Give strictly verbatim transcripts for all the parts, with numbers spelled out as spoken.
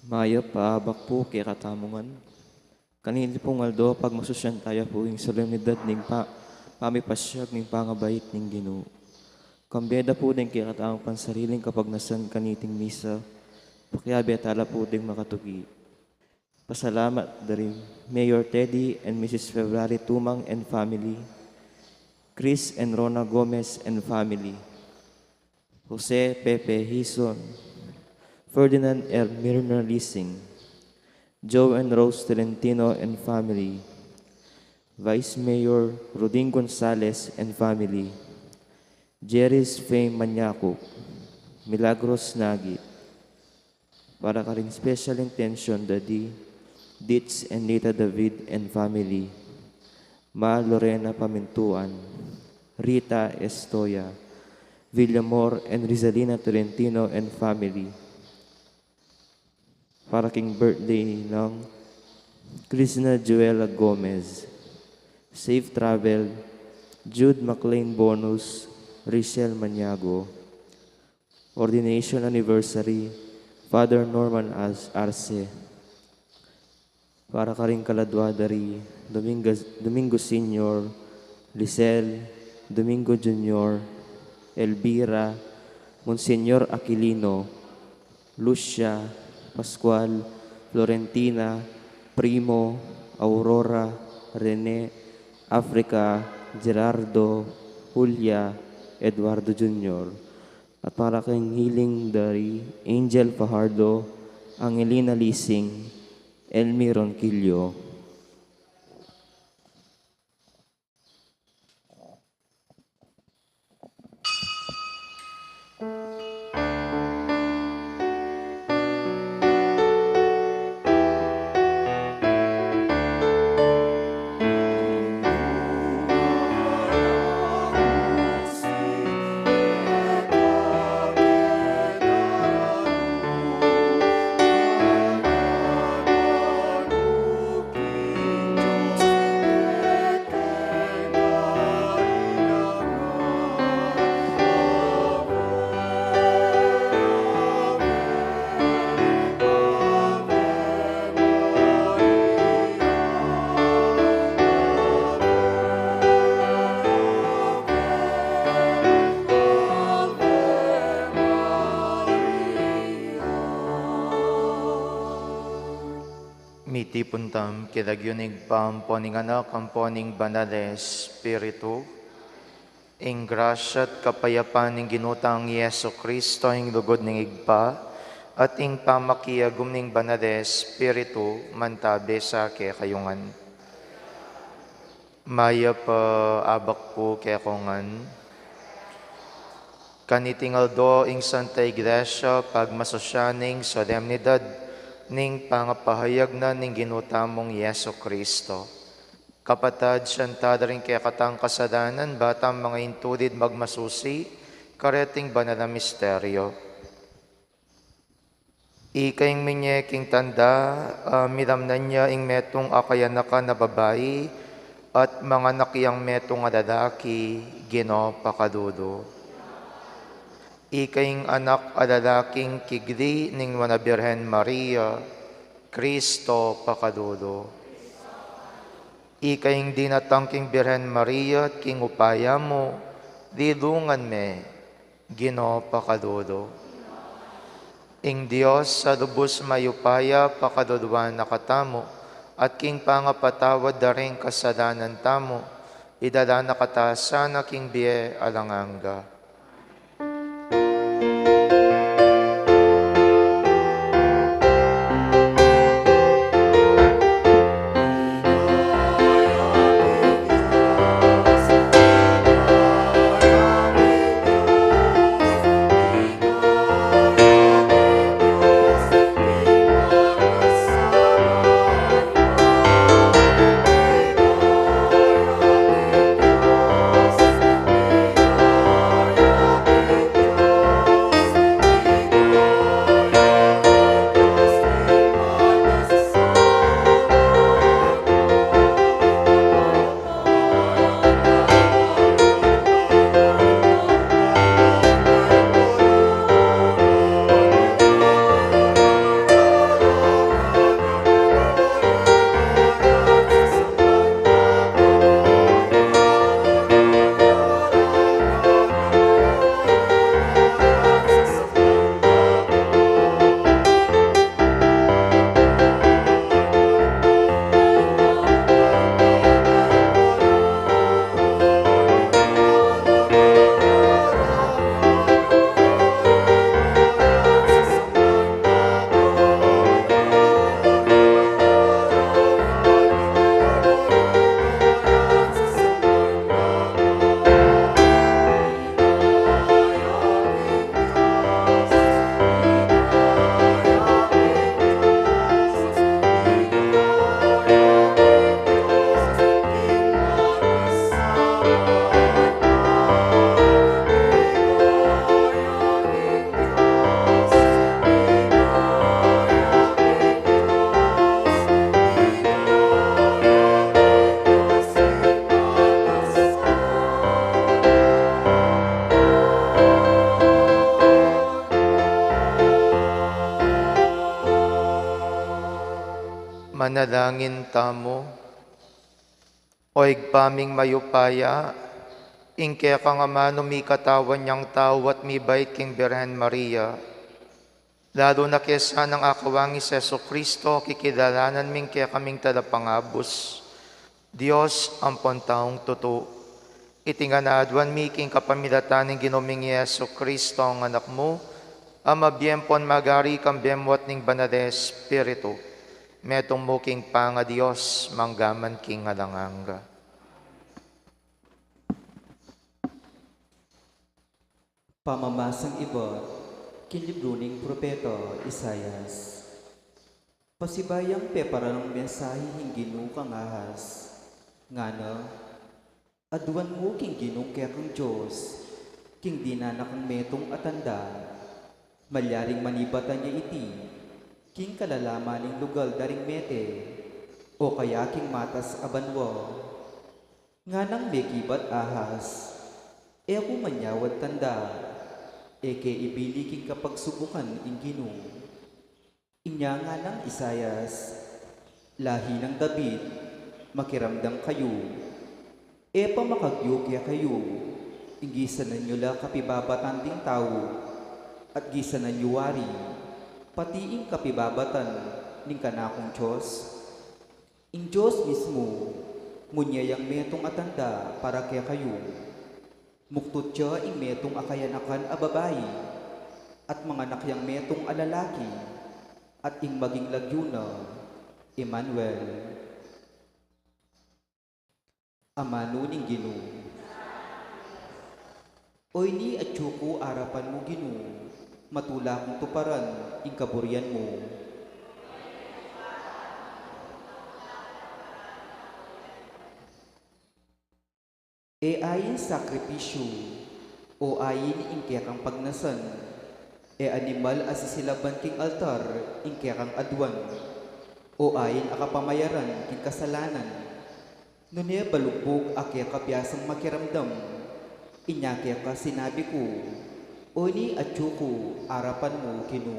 Mayap a abak pu kekatamu ngan. Kaniti pung aldo, pagmasusyan taya pu ing solemnidad ning pa-, pamipasyag ning pangabait ning Ginu. Kambe da pu ding kekatamung pansariling kapagnasan kaniting misa, pakiabe tala pu ding makatuki. Pasalamat dari Mayor Teddy and Missus February Tumang and family, Chris and Rona Gomez and family, Jose Pepe Hison, Ferdinand and Mirna Lising, Joe and Rose Tolentino and family, Vice Mayor Ruding Gonzales and family, Jerry's Fame Manyakup, Milagros Nagi, para karing special intention da di Ditz and Nita David and family, Ma Lorena Pamintuan, Rita Estoya, Villamor and Rizalina Tolentino and family, para king birthday nang Krishna Joela Gomez. Safe travel, Jude McLean Bonus, Richelle Maniago. Ordination anniversary, Father Norman As-, Arce. Para karing kaladua dari Domingo, Domingo Senior, Lisel, Domingo Junior, Elvira, Monsignor Aquilino, Lucia, Pascual, Florentina, Primo, Aurora, Rene, Africa, Gerardo, Julia, Eduardo Junior, at para kang hiling dari Angel Fajardo, Angelina Lising, Elmi Ronquillo. Mitipun tamu king lagyu ning Ibpa, ampo ning Anak, ampo ning Banal a Espiritu. Ing grasya at kapayapan ning Ginu tang Jesucristo, ing lugud ning Ibpa, at ing pamakiagum ning Banal a Espiritu, mantabe sa kekayu ngan. Mayap a abak pu kekongan. Kaniting aldo ing Santa Iglesia pagmasusyan ing solemnidad ning pangapahayag na ning Ginu tamung Jesucristo. Kapatad, sisian tala ring kekatang kasalanan, ba tang mangintulid magmasusi kareting banal a misteryo. Ika ing minye king tanda, a, milamnan ya ing metung a kayanakan a babai, at manganak yang metung a lalaki, Ginu pakalulu. Ika ing anak a lalaking kigli ning Nuan a Birhen Maria, Kristo pakalulu. Ika ing dinatang king Birhen Maria at king upaya mu, lilungan me, Ginu pakalulu. Ing Dios a lubus mayupaya pakaluluan na katamu, at king pangapatawad da ring kasalanan tamu, idala na kata sana king bie alang angga. Manalangin tamu. O Ibpa ming mayupaya, ing kekang amanu mikatawan yang tau at mibait king Birhen Maria, lalu na ke sanang akawang i Jesucristo, kikilalanan ming kekaming talapangabus, Dios ampon taung tutu. Iti ngan aduan mi king kapamilatan ning Ginu ming Jesucristo, a Anak mu, a mabie ampon magari kambe mu at ning Banal a Espiritu, metung mu king pangaDios, mangga man king alang angga. Pamamasang ibat king libru ning propeta Isaias. Pasibayu yang peparanang mensahe ing Ginu kang Ahaz, ngana: Aduan mu king Ginung kekang Dios, king dinan na kang metung a tanda. Malyaring manibatan ya iti king kalalaman ning lugal da ring mete, o kaya king matas a banua. Nganang mekibat Ahaz, e ku manyawad tanda, e ke ibili king kapagsubukan ing Ginu. Inya nganang Isaias: Lahi nang David, makiramdam kayu. E pamakagyu kekayu ing gisanan yu la kapibabatan ding tau, at gisanan yu wari pati ing kapibabatan ning kanakung Dios? Ing Dios mismu munye yang metung a tanda para kekayu. Muktut ya ing metung a kayanakan a babai, at manganak yang metung a lalaki, at ing maging lagyu na, Emmanuel. Amanu ning Ginu. O ini atyu ku arapan mu, Ginu, matula kung tuparan ing kaburian mu. E ain sakripisyu, o ain ing kekang pagnasan, e animal a sisilaban king altar ing kekang aduan, o ain a kapamayaran king kasalanan. Nune balugbug a keka biasang makiramdam, inya keka sinabi ku, o ini atyu ku arapan mu, Ginu.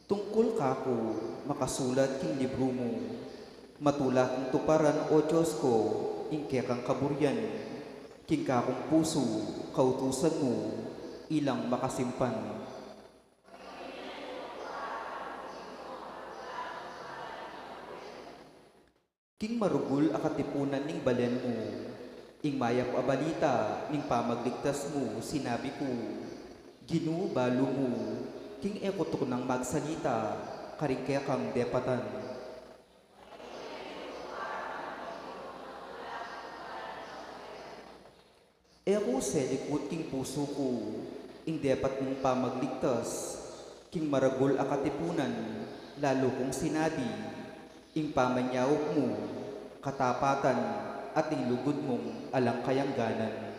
Tungkul kaku, makasulat king libru mu, matula kung tuparan, o Dios ku, ing kekang kaburian, king kakung pusu, kautusan mu, ilang makasimpan. King marugul a katipunan ning balen mu, ing mayap a balita ning pamagligtas mu, sinabi ku, Ginu, balu mu, king e ku tuknang magsalita karing kekang depatan. E ku selikut king pusu ku ing depat mung pamagligtas, king maragul a katipunan lalu kung sinabi, ing pamanyaup mu, katapatan, at ing lugud mung alang kayangganan.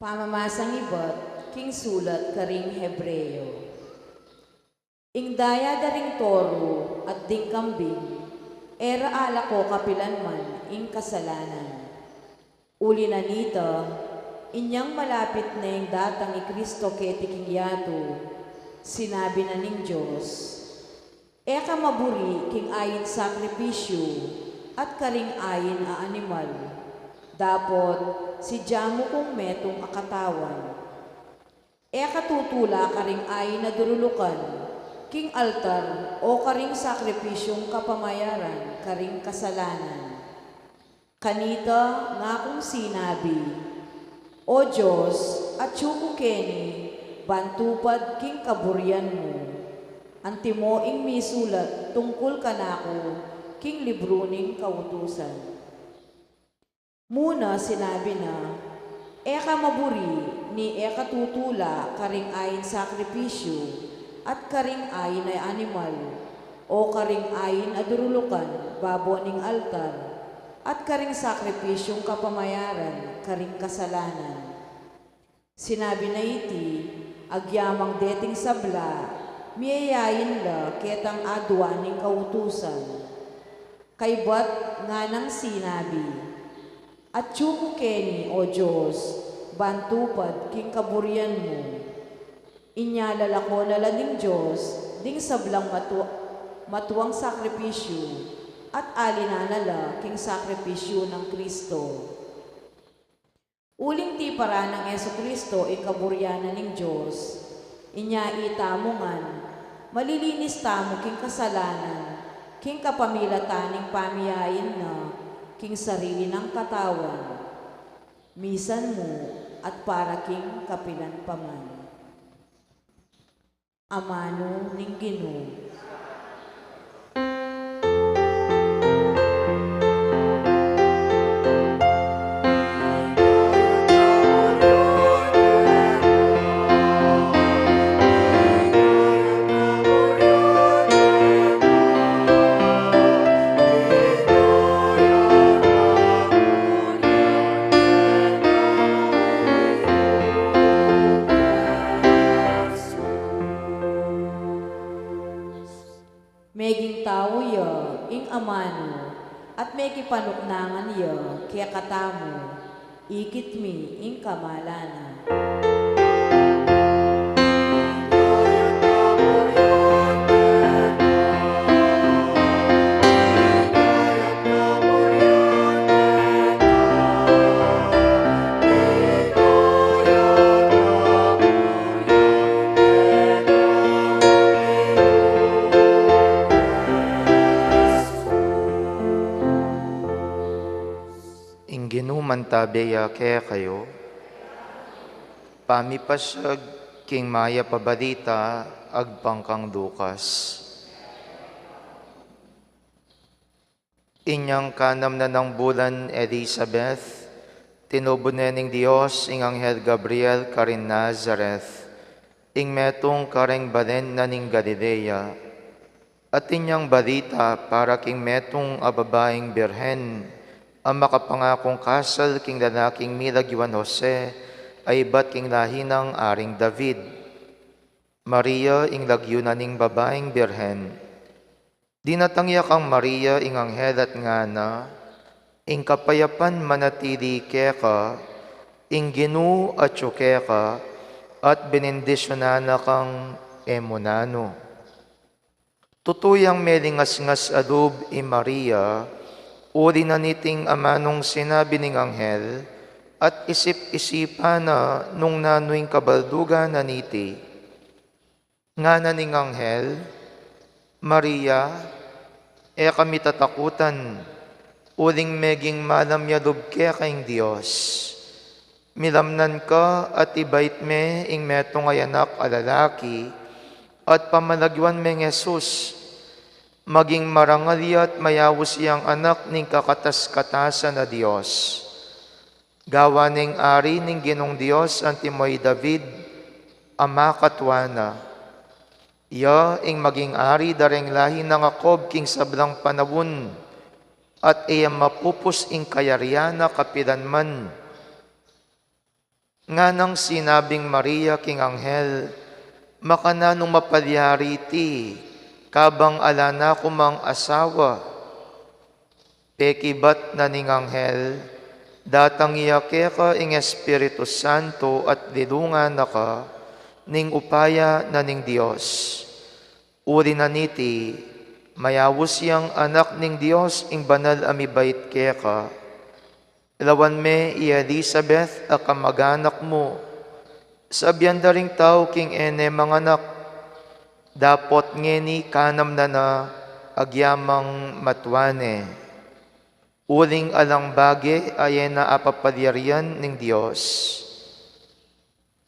Pamamasang ibat king sulat karing Hebreo. Ing daya da ring toru at ding kambing, e ra alako kapilan man ing kasalanan. Uli na nita, inyang malapit na ing datang i Kristo keti king yatu, sinabi na ning Dios, E ka maburi king ain sakripisyu at karing ain a animal. Dapot sidya mu kung metung a katawan. E ka tutula karing ain a durulukan king altar o karing sakripisyung kapamayaran karing kasalanan. Kanita ngakung sinabi, O Dios, atyu ku keni ban tupad king kaburian mu. Antimo ing misulat tungkul kanaku king libru ning kautusan. Muna sinabi na, E ka maburi ni e ka tutula karing ain sakripisyu at karing ain a animal, o karing ain a durulukan babo ning altar. at karing sakripisyung kapamayaran karing kasalanan. Sinabi na iti, agyamang deting sabla, miyayain la ketang adua ning kautusan. Kaybat nganang sinabi, Atyu ku keni, O Dios, ban tupad king kaburian mu. Inya lalako na la ning Dios ding sablang matu-, matuang sakripisyu, at alinan na la king sakripisyu nang Kristo. Uling tiparan nang Jesu-Cristo ing kaburian na ning Dios, inya itamu ngan, malilinis tamu king kasalanan, king kapamilatan ning pamiyain na king sarili nang katawan, misan mu at para king kapilan pa man. Amanu ning Ginu. Meging tau ya ing amanu, at mekipanuknangan ya kekatamu, ikit mi ing kamalan na. Ing Ginu mantabe ya kekayu. Pamipasiag king Mayap a Balita agpang kang Lucas. Inyang kanam na nang bulan Elizabeth, tinubu ne ning Dios ing anghel Gabriel karin Nazaret, ing metung kareng balen na ning Galilea. Atin yang balita para king metung a babaing birhen, a makapangakung kasal king lalaking milagyuan Jose, a ibat king lahi nang Aring David. Maria ing lagyu na ning babaing birhen. Dinatang ya kang Maria ing anghel at ngana, Ing kapayapan manatili keka, ing Ginu atyu keka, at benindisyunan na kang e mu nanu. Tutu yang melingasngas a lub i Maria, uli na niting amanung sinabi ning anghel, at isip-isipan na nung nanu ing kabaldugan na niti. Ngana ning anghel, Maria, e ka mitatakutan, uling meging malam ya lub keka ing Dios. Milamnan ka at ibait me ing metung a anak a lalaki, at pamalagyuan meng Jesus. Maging marangal ya at mayaus yang anak ning kakatas-katasan a Dios. Gawan neng ari ning Ginung Dios antimo i David, a makatua na. Iya ing maging ari dareng lahi nang Jacob king sablang panaun, at e ya mapupus ing kayarian na kapilan man. Nganang sinabing Maria king anghel, Makananu mapalyari iti, kabang ala na ku mang asawa? Pekibat na ning anghel, Datang ya keka ing Espiritu Santo at lilungan na ka ning upaya na ning Dios. Uli na niti, mayaus yang anak ning Dios ing banal a mibait keka. Lawan me i Elizabeth a kamag-anak mu, sabian da ring tau king e ne manganak, dapot ngeni kanam na na agyamang matua ne. Uling alang bage a e na apapalyarian ning Dios.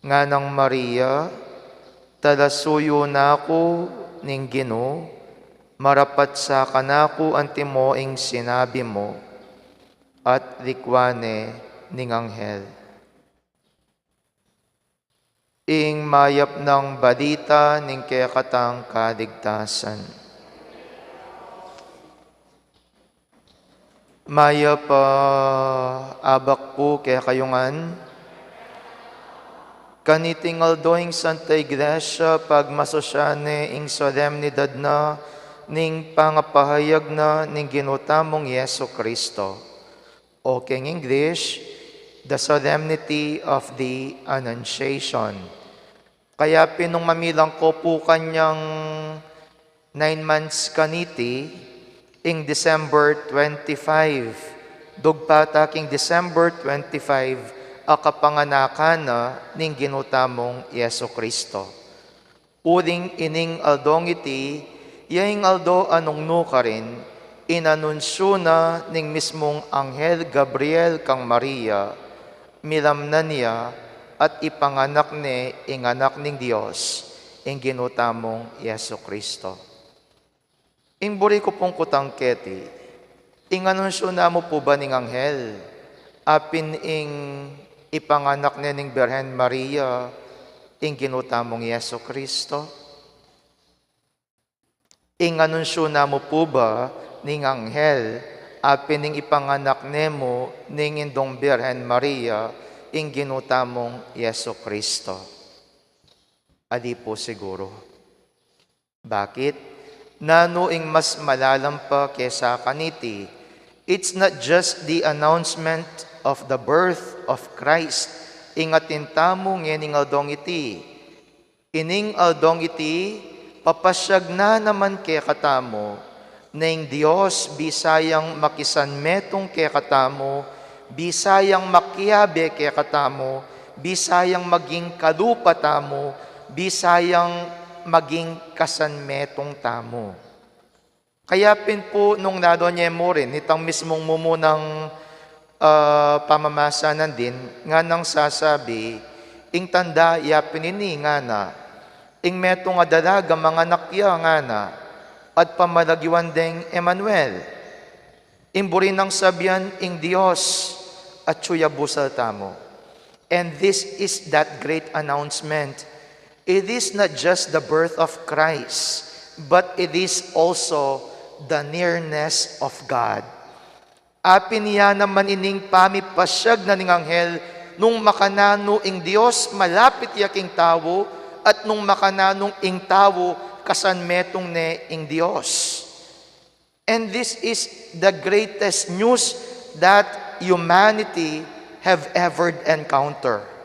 Nganang Maria, Talasuyu na ku ning Ginu, marapat sa kanaku antimo ing sinabi mu. At likwan ne ning anghel. Ing mayap nang balita ning kekatang kaligtasan. Mayap a abak pu kekayu ngan. Kaniting aldo ing Santa Iglesia pagmasusyan ne ing solemnidad na ning pangapahayag na ning Ginu tamung Jesu Cristo. O keng English, the Solemnity of the Annunciation. Kaya pin nung mamilang ko pu kanyang nine months kaniti, ing December twenty-five, dugpata king December twenty-five, a kapanganakan na ning Ginu tamung Jesu Cristo. Uling ining aldong iti, ya ing aldo a nung nukarin, inanunsyu na ning mismung Anghel Gabriel kang Maria, milamnan ya, at ipanganak ne ing Anak ning Dios, ing Ginu tamung Jesu Cristo. Ing buri ku pung kutang keti, ing anunsyu na mu pu ba ning anghel, apin ing ipanganak ne ning Birhen Maria, ing Ginu tamung Jesu Cristo? Ing anunsyu na mu pu ba ning anghel, apin ing ipanganak ne mu ning Indung Birhen Maria, ing Ginu tamung Jesu Cristo? Ali pu siguru. Bakit? Nanu ing mas malalam pa kesa kaniti? It's not just the announcement of the birth of Christ. Ing atin tamu ngening aldong iti. Ining aldong iti, papasyag na naman kekatamu, na ing Dios bisa yang makisanmetung kekatamu, bisa yang makiabe kekatamu, bisa yang maging kalupa tamu, bisa yang maging kasanmetung tamu. Kaya pin pu nung nanu ne mu rin itang mismung mumunang, ah, pamamasa nandin, nganang sasabi, ing tanda ya pin ini ngana, ing metung a dalaga manganak ya ngana, at pamalagiwan deng Emmanuel. Ing buri nang sabian, ing Dios atyu ya busal tamu. And this is that great announcement. It is not just the birth of Christ, but it is also the nearness of God. Apin ya naman ining pamipasyag na ning anghel, nung makananu ing Dios malapit ya king tau, at nung makananu ing tau kasanmetung ne ing Dios. And this is the greatest news that humanity have ever encountered.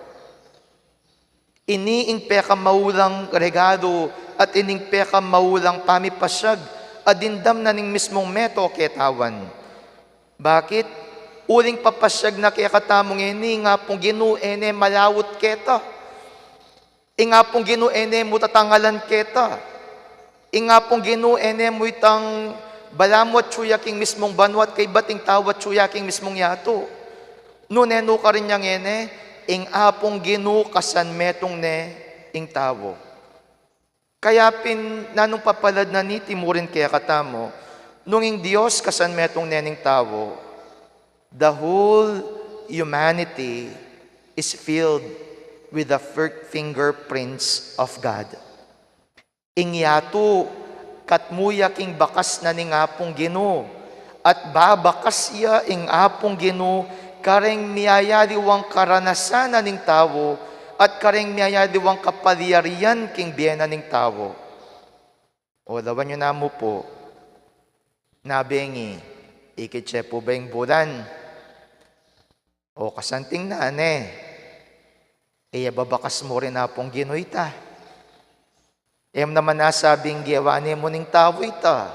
Ini ing pekamaulang regalo at ining pekamaulang pamipasyag a dimdam na ning mismung meto ketawan. Bakit? Uling papasyag na kekatamu ngeni, ing Apung Ginu e ne malaut keta. Ing Apung Ginu e ne mu tatangalan keta. Ing Apung Ginu e ne mu itang balamu atyu ya king mismung banua at kaybat ing tau atyu ya king mismung yatu. Nune nukarin yang e ne, ing Apung Ginu kasanmetung ne ing tau. Kaya pin nanung papalad na niti mu rin kekatamu, nung ing Dios kasanmetung ne ning tau, the whole humanity is filled with the fir-, fingerprints of God. Ing yatu, katmu ya king bakas na ning Apung Ginu, at babakas ya ing Apung Ginu kareng miyayaliwang karanasan na ning tau, at kareng miyayaliwang kapalyarian king bie na ning tau. O, lawan yu namu pu, na bengi, ikit ye pu ba ing bulan? O, kasanting na ne, e ya ba bakas mu rin Apung Ginu ita? E mu naman nasabing gewa ne mu ning tau ita.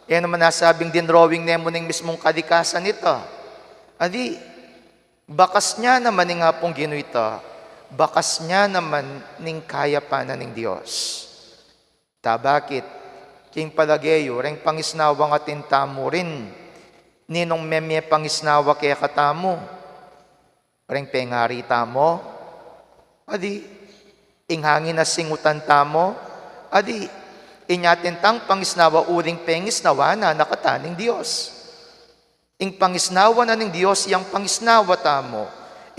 E mu naman nasabing dinrawing ne mu ning mismung kalikasan ita. Ali, bakas na naman ning Apung Ginu ita, bakas na naman ning kayapan na ning Dios. Ta bakit? King palage yu, reng pangisnawang atin tamu rin, ninung memie pangisnawa kekatamu? Reng pengari tamu? Ali. Ing hangin a singutan tamu? Ali. Inya atin tang pangisnawa uling pengisnawa na na kata ning Dios. Ing pangisnawa na ning Dios yang pangisnawa tamu.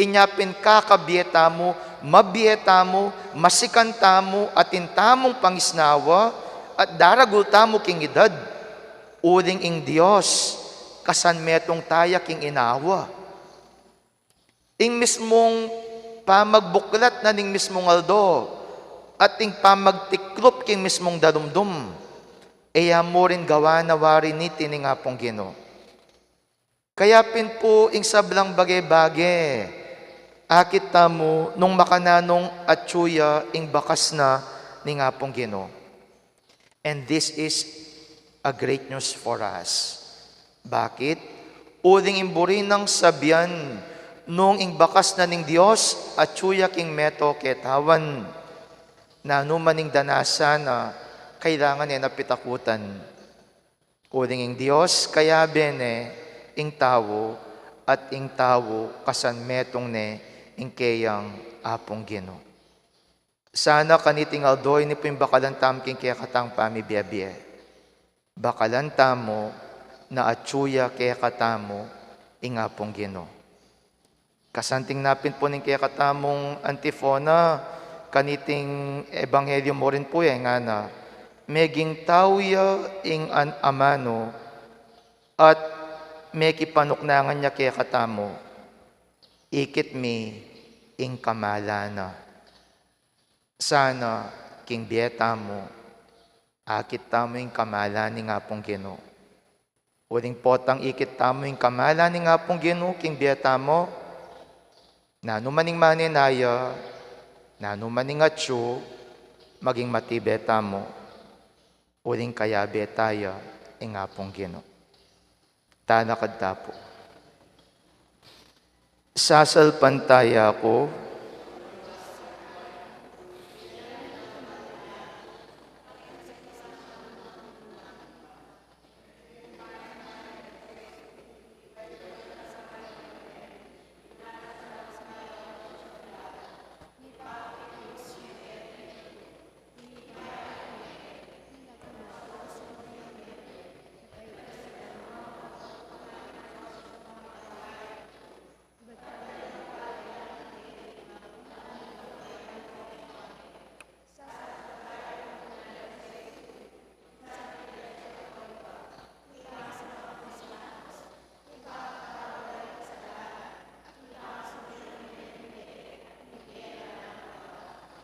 Inya pin kakabie tamu, mabie tamu, masikan tamu, atin tamung pangisnawa, at daragul tamu king idad. Uling ing Dios, kasanmetung taya king inawa. Ing mismung pamagbuklat na ning mismung aldo at ing pamagtiklop king mismung darumdum, e ya mu rin gawa na wari niti ning Apung Ginu. Kaya pin pu ing sablang bage-bage, akit tamu nung makananung atyu ya ing bakas na ning Apung Ginu. And this is a great news for us. Bakit? Uling ing buri nang sabian nung ing bakas na ning Dios atyu ya king meto ketawan. Nanu man ing danasan na kailangan e na pitakutan. Uling ing Dios kayabe ne ing tau, at ing tau kasanmetung ne ing keyang Apung Ginu. Sana kaniting aldo ini pu ing bakalan tamu king kekatang pamibie-bie. Bakalan tamu na atyu ya kekatamu ing Apung Ginu. Kasanting na pin pu ning kekatamung antifona kaniting ebanghelyo mu rin pu ya, ngana, meging tau ya ing an-, amanu at mekipanuknangan ya kekatamu, ikit mi ing kamalan na. Sana king bie tamu, akit tamu ing kamalan ning Apung Ginu. Uling potang ikit tamu ing kamalan ning Apung Ginu king bie tamu, nanu man ing manenaya, nanu man ing atyu, maging matibe tamu. Uling kayabe taya ing Apung Ginu. Talakad ta pu. Sasalpantaya ku.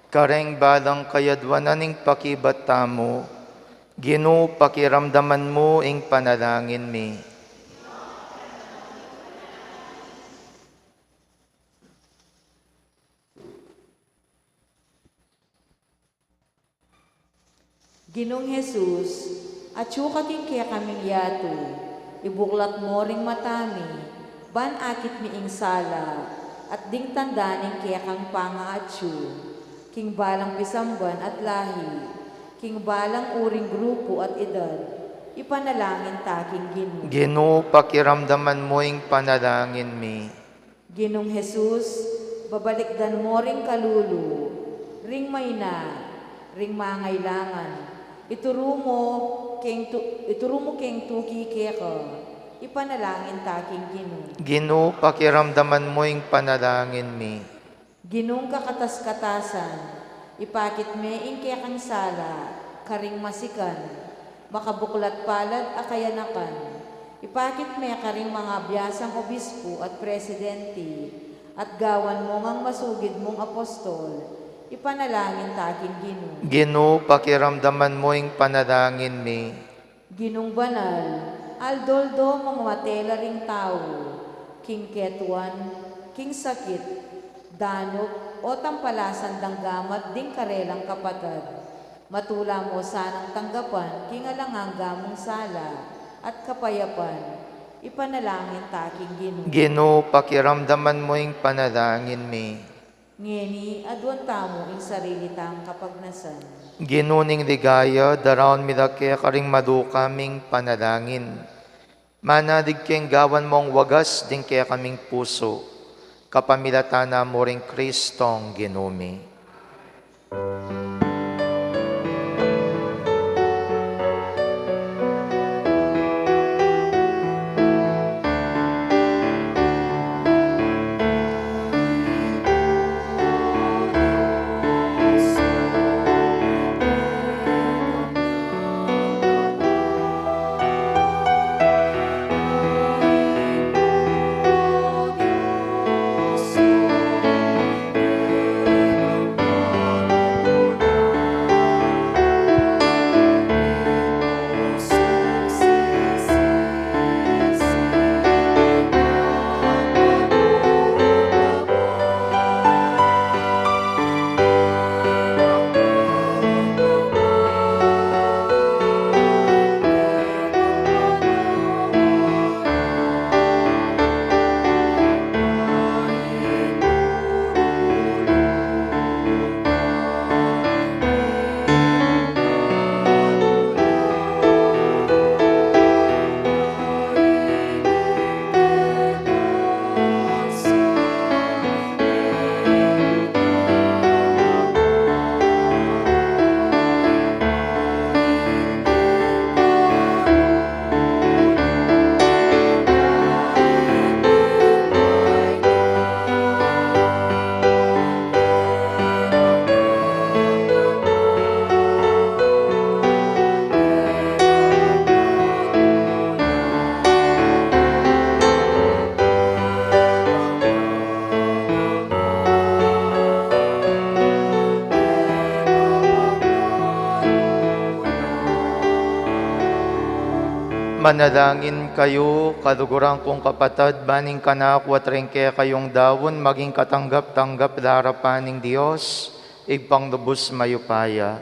Kareng balang kayadwanan ning pakibat tamu, Ginu, pakiramdaman mu ing panalangin mi. Ginung Jesus, atyu ka king kekaming yatu, ibuklat mu ring mata mi, ban akit mi ing sala, at ding tanda ning kekang pangaatyu, king balang pisamban at lahi, king balang uring grupu at edad, ipanalangin ta king Ginu. Ginu, pakiramdaman mu ing panalangin mi. Ginung Jesus, babalikdan mu ring kalulu, ring maina, ring mangailangan. Ituru mu keng tu-, ituru mu keng tuki keka, ipanalangin ta king Ginu. Ginu, pakiramdaman mu ing panalangin mi. Ginung kakatas-katasan, ipakit me ing kekang sala karing masikan, makabuklat palad a kayanakan. Ipakit me karing mangabiasang obispu at presidente, at gawan mu ngang masugid mung apostol, ipanalangin ta king Ginu. Ginu, pakiramdaman mu ing panalangin mi. Ginung banal, aldo-aldo mung matela ring tau, king ketuan, king sakit, danup, o tampalasan dang gamat ding karelang kapatad. Matula mu sanang tanggapan king alang angga mung sala at kapayapan, ipanalangin ta king Ginu. Ginu, pakiramdaman mu ing panalangin mi. Ngeni, aduan tamu ing sarili tang kapagnasan. Ginu ning ligaya, daraun mi la keka ring maluka ming panalangin. Manalig keng gawan mung wagas ding kekaming pusu, kapamilatan na mu ring Kristong Ginu mi. Manalangin kayu, kaluguran kung kapatad, ban ing kanaku at ring kekayung daun maging katanggap-tanggap la king arapan ning Dios, Ibpang lubus mayupaya.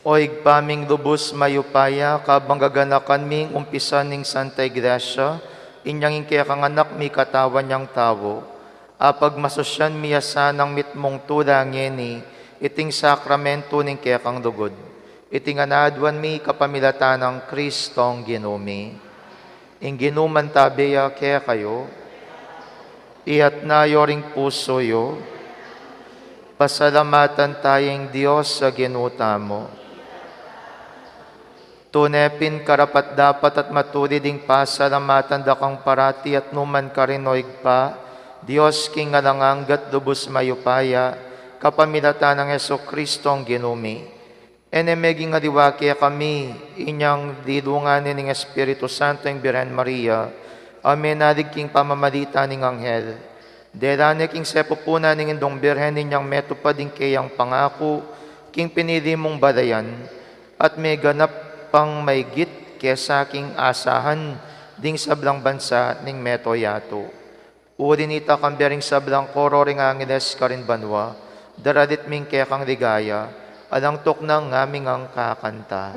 O Ibpa ming lubus mayupaya, kabang gaganakan mi ing umpisa ning Santa Iglesia, inyang ing kekang Anak mikatawan yang tau, apagmasusyan mi ya sanang mitmung tula ngeni iting sakramentu ning kekang lugud. Iti ngan aduan mi kapamilatan nang Kristong Ginu mi. Ing Ginu mantabe ya kekayu. Iyatas yu ring pusu yu. Pasalamatan taya ing Dios a Ginu tamu. Tune pin karapat-dapat at matulid ing pasalamatan da kang parati at nu man karin, o Ibpa, Dios king alang angga at lubus mayupaya, kapamilatan nang Jesucristong Ginu mi. E ne meging aliwa kekami inyang dilungan ne ning Espiritu Santo ing Birhen Maria, a menalig king pamamalita ning anghel? Dela ne king sepupunan ning Indung Birhen inyang metupad ing keyang pangaku king pinili mung balayan, at meganap pang maigit kesa king asahan ding sablang bansa ning meto yatu. Uli nita, kambe ring sablang koro ring angeles karin banua, daralit mi ing kekang ligaya, alang tuknang ngaming kakanta.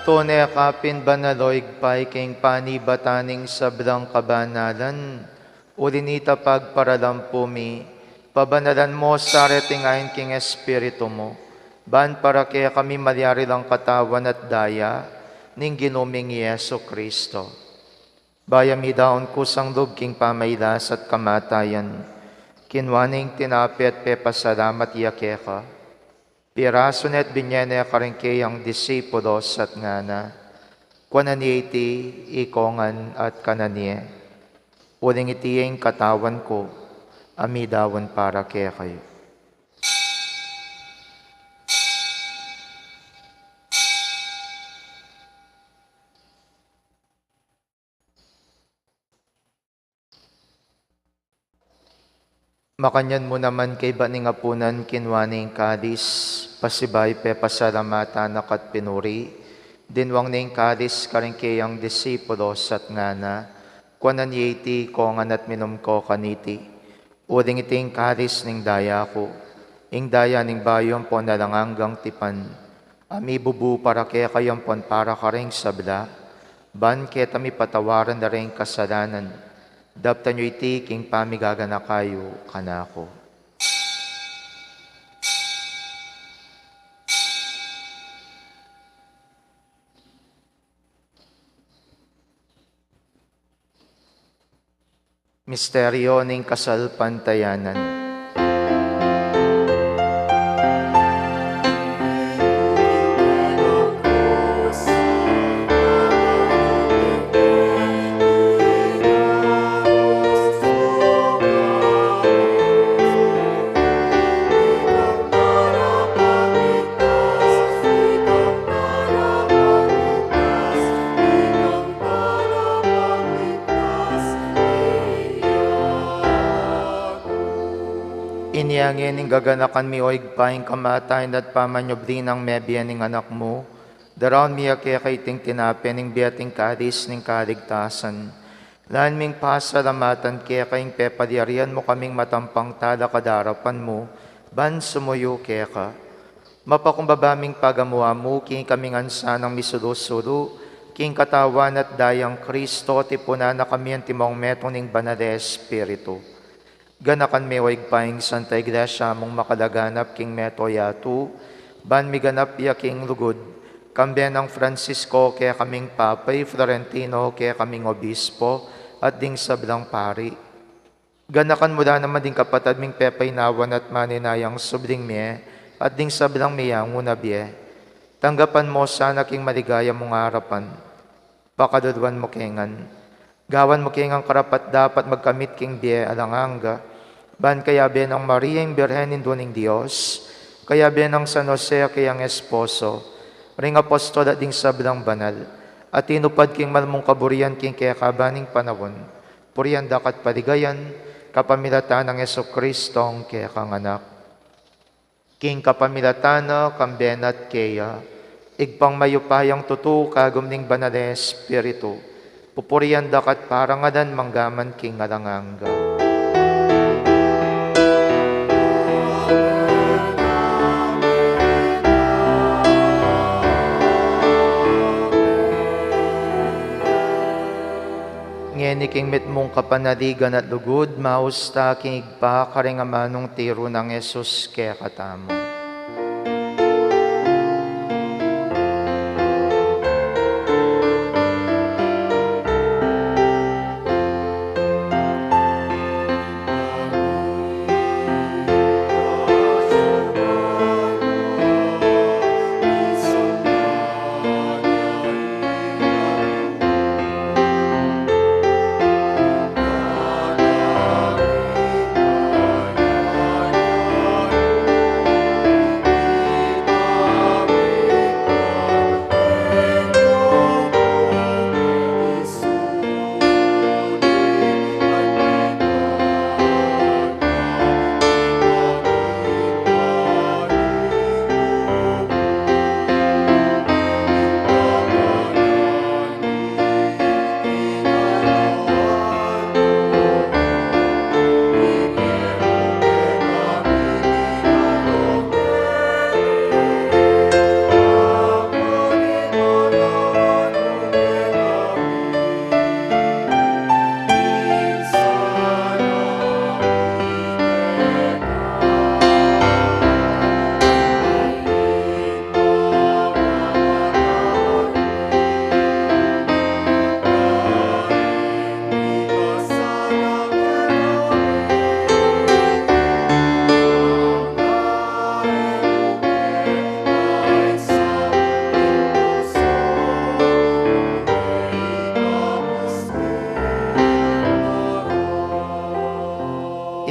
Tune ka pin banal, o Ibpa, king panibatan ning sablang kabanalan. Uli nita, pagparalampu mi, pabanalan mu sa reting ain king Espiritu mu, ban para kekami malyari lang katawan at daya ning Ginu ming Jesucristo. Bayu ya midaun kusang lub king pamailas at kamatayan, kinua ne ing tinape at pepasalamat ya keka, pirasu ne at binye ne karing keyang disipulos at ngana: Kuanan ye iti ikongan at kanan ye, uling iti ing katawan ku a midaun para kekayu. Makanyan mu naman kaybat ning apunan, kinua ne ing kalis, pasibayu pepasalamatan na ka't pinuri, dinwang ne ing kalis karing keyang disipulos at ngana: Kuanan ye iti ikongan at minum ko kaniti, uling iti ing kalis ning daya ku, ing daya ning bayu ampon alang anggang tipan, a mibubu para kekayu ampon para karing sabla, ban keta mipatawaran la ring kasalanan. Daptan yu iti king pamigaganaka yu kanaku. Misteryo ning kasalpantayanan. Ngeni gaganakan mi, o Ibpa, ing kamatayan at pamanyubli nang mebie ning Anak mu, daraun mi keka iting tinape ning bie at ing kalis ning kaligtasan. Lain ming pasalamatan keka ing pepalyarian mu kaming matampang talakad king arapan mu, ban sumuyu keka. Mapakumbaba ming pagamu-amu king kaming ansanang misulu-sulu king Katawan at Dayang Kristo, tipunan na kami antimong metung ning Banal a Espiritu. Ganakan me, o Ibpa, ing Santa Iglesia mung makalaganap king mabilug a yatu, ban miganap ya king lugud, kambe nang Francisco kekaming Papa, i Florentino kekaming Obispo, at ding sablang pari. Ganakan mu la naman ding kapatad ming pepainawan at maninayang subling mie, at ding sablang meyangu na bie. Tanggapan mu sana king maligaya mung arapan. Pakaluluan mu kami ngan. Gawan mu kami ngan karapat-dapat magkamit king bie alang angga, ban kayabe nang Maria ing Birhen, Indu ning Dios, kayabe nang San Jose a kayang esposo, ring apostol at ding sablang banal, a tinupad king mal mung kaburian king kekaban ning panaun, purian da ka at paligayan, kapamilatan nang Jesucristo a kekang Anak. King kapamilatan na, kambe na at keya, Ibpang mayupayang tutu, kagum ning Banal a Espiritu, pupurian da ka at parangalan manggaman king alang angga. Ngeni king mitmung kapanaligan at lugud, maus ta king Ibpa karing amanung tiru nang Jesus kekatamu.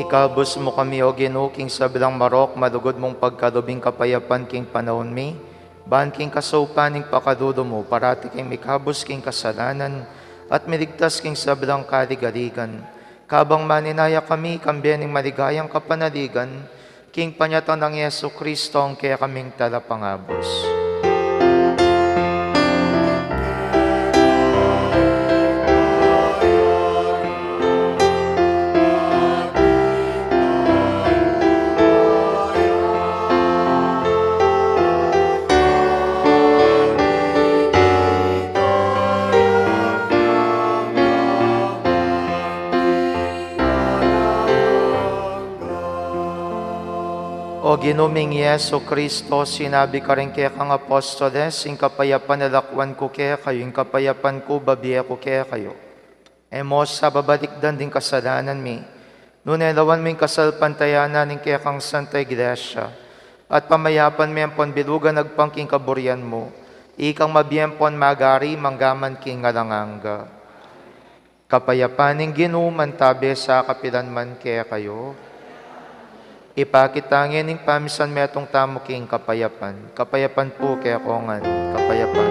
Ikabus mu kami, O Ginu, king sablang marok malugud mung pagkalub ing kapayapan king panaun mi, ban king kasaupan ning pakalulu mu, parati kaming mikabus king kasalanan, at miligtas king sablang kaligaligan. Kabang maninaya kami, kambe ning maligayang kapanaligan, king panyatang nang Jesucristo a kekaming Talapangabus. O Ginu ming Jesucristo, sinabi mu karing kekang apostoles, ing kapayapan lakwan ku kekayu, ing kapayapan ku bibie ku kekayu. E mu sa babalikdan ding kasalanan mi, nune lawan mu ing kasalpantayanan ning kekang Santa Iglesia, at pamayapan me ampon bilugan agpang king kaburian mu, ikang mabie ampon magari manggaman king alang angga. Kapayapan ning Ginu mantabe sa kapilan man kekayu. Ipakit ta ngening pamisan metung tamu king kapayapan. Kapayapan pu kekongan. Kapayapan.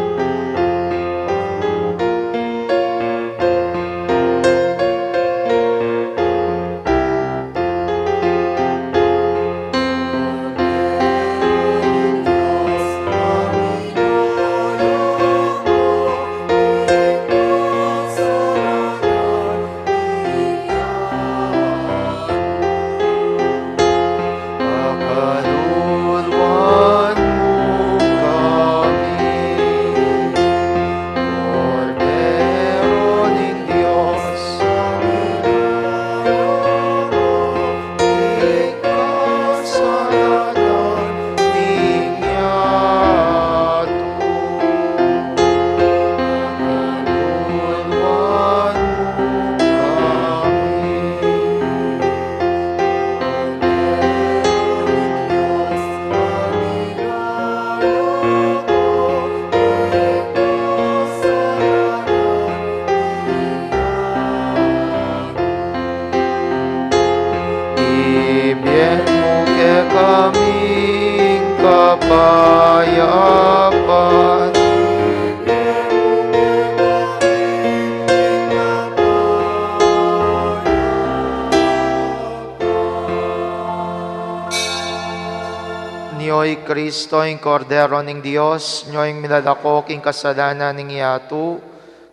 Iti i Kristo, ing Kordero ning Dios, nyo ing milalako king kasalanan ning yatu,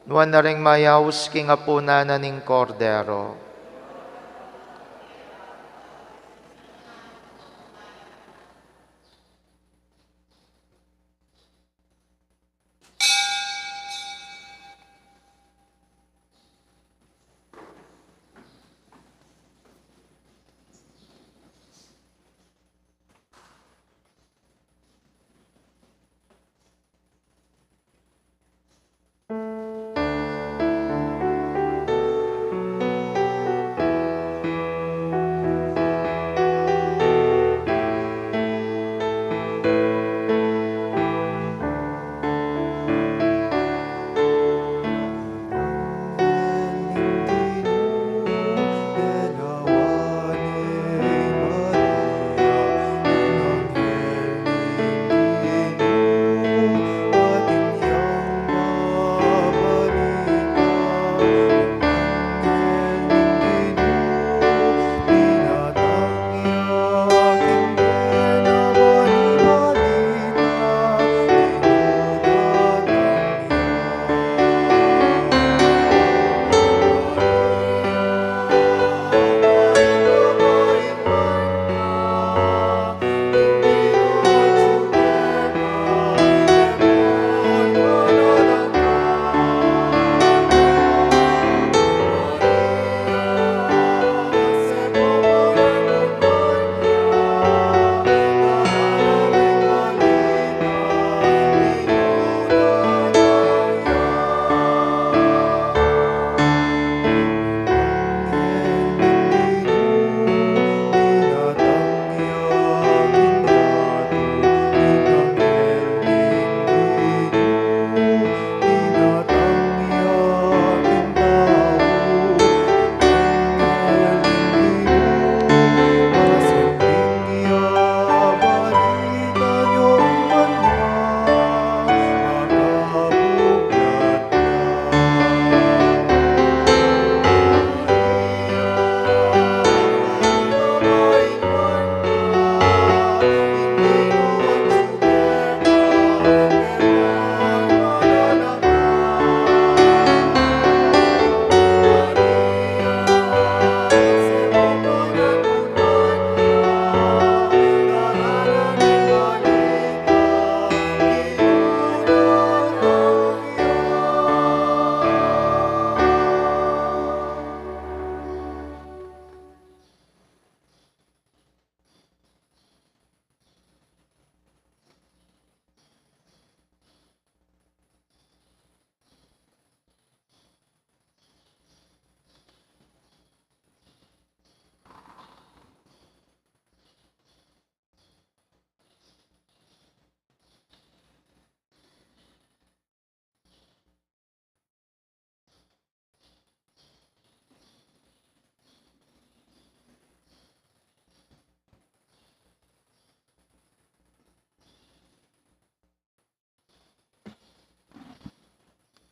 nuan na ring mayaus king apunan na ning Kordero.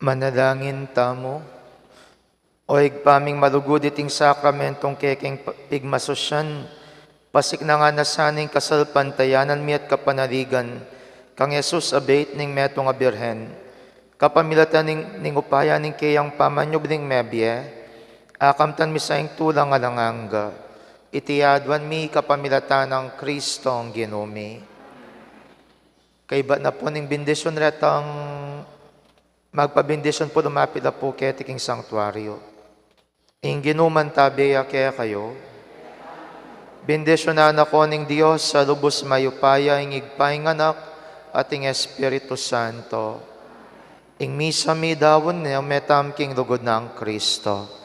Manalangin tamu. O Ibpa ming malugud, iting sakramentong kekeng pigmasusyan, pasiknangan na sana ing kasalpantayanan mi at kapanaligan kang Jesus a beit ning metung a birhen. Kapamilatan ning, ning upaya ning keyang pamanyubling mebie, akamtan mi sa ing tulang alang angga. Iti aduan mi kapamilatan nang Kristong Ginu mi. Kaybat na pu ning bendisyun retang magpabendisyon pu, lumapit la pu keti king sangtuaryo. Ing Ginu mantabe ya kekayu. Bendisyunan na kayu ning Dios a lubus mayupaya, ing Ibpa, ing Anak, at ing Espiritu Santo. Ing misa mi daun ne, metam king lugud nang Kristo.